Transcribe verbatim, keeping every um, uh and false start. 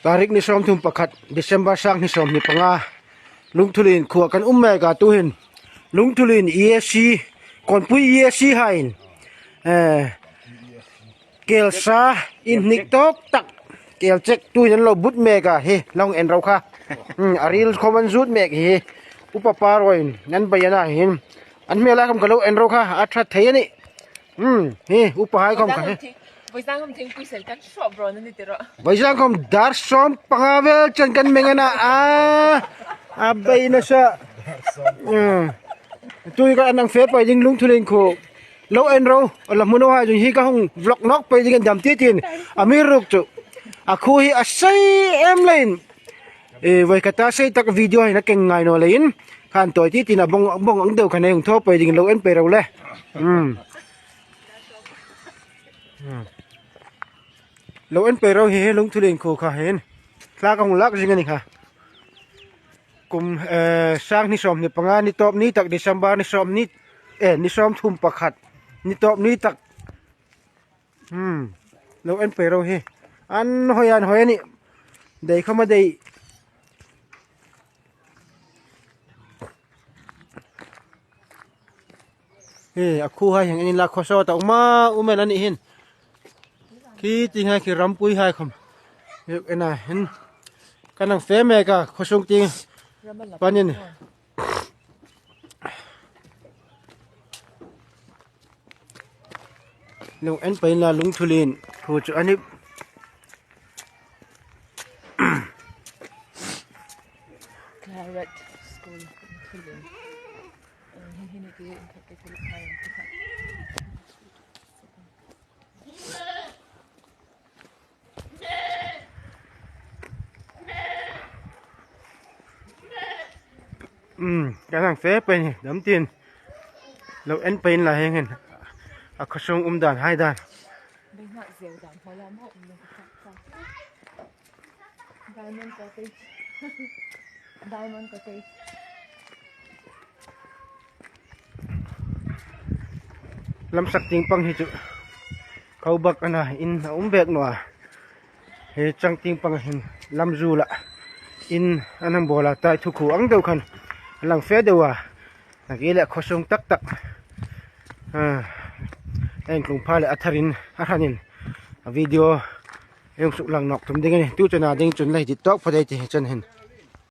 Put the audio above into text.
Tarik ni sawmthum pakhat, December, sang hni sawmhni panga. Lungthulien khuoa kan um mek a, tuhin Lungthulien E A C, Kawnpui E A C haiin, eh, kelsa inhnik tawk tak, kelchek tuhin an lo but mek a, hi lo en ro kha. Hmm, a ril khawm an zut mek hi. Upa pa ruoiin an bei a na hin. An hmel a khawm ka lo en ro kha, a ṭha thei a nih. Hmm, hi, upa hai khawm kha hi. Vawisang khawm thing, vawisang khawm thingpui sel kan hrawh bro na ni ti ro. Vawisang khawm dar sawm panga vel chen kan meng a na a. A bei nasa. Hmm. Tuhin ka nang fe pei ding Lungthulien khuo. Lo en ro, la hmu naw hai chun hi ka hung vlog nawk pei ding, an dam ti tin. Amiruokchu a khuo hi a sei em leiin, e, voi ka ta sei tak video hi na keng ngai naw leiin, khan tawi ti tin a bawng, bawng ang deu kha nei hung thaw pei ding, lo en pei ro le. Hmm. Hmm. Lo en pei ro hi, hi Lungthulien khuo kha hin. Thla ka hung lak zing a ni kha. Kum, eh, sang hni sawmhni panga, ni tawp ni tak, December ni sawm ni, eh, ni sawmthum pakhat. Ni tawp ni tak. Hmm. Lo en pei ro hi. An hoi, an hoi a nih. Dei khawm a dei. Hi, a khuo hai hieng inla khaw sawt a um a, um el a nih hin. Khi tieng hai khi rampui hai khawm. Hi en a hin. Ka nang fe mek a, khaw sung tieng panin. Lo en pei inla Lungthulien khuo chu a nih. Claret School, Lungthulien. Eh, hi, hi ni ti, in khat te thil khai, in khat. Hmm, ka nang fe pei ni, dam tin. Lo en pei inla hieng hin. A khaw sung um dan hai dan. Bei nghak zeu dan, hoi la mo, um lo ka sa. Diamond Cottage. Diamond Cottage. Lam sak tieng pang hi chu khaw bak a na, in a um bek naw a. Hi chang tieng pang hin lam zula in an hang bawl a, tai thu khuo ang deu khan a lang fe deu a. Nang i le khaw sung tak tak. Ah, eng tlung pha le a tharin, a hranin a video ei hung suk lang nawk tum ding a nih. Tu chena ding chun lei dit tawk pha dei ti hi chen hin.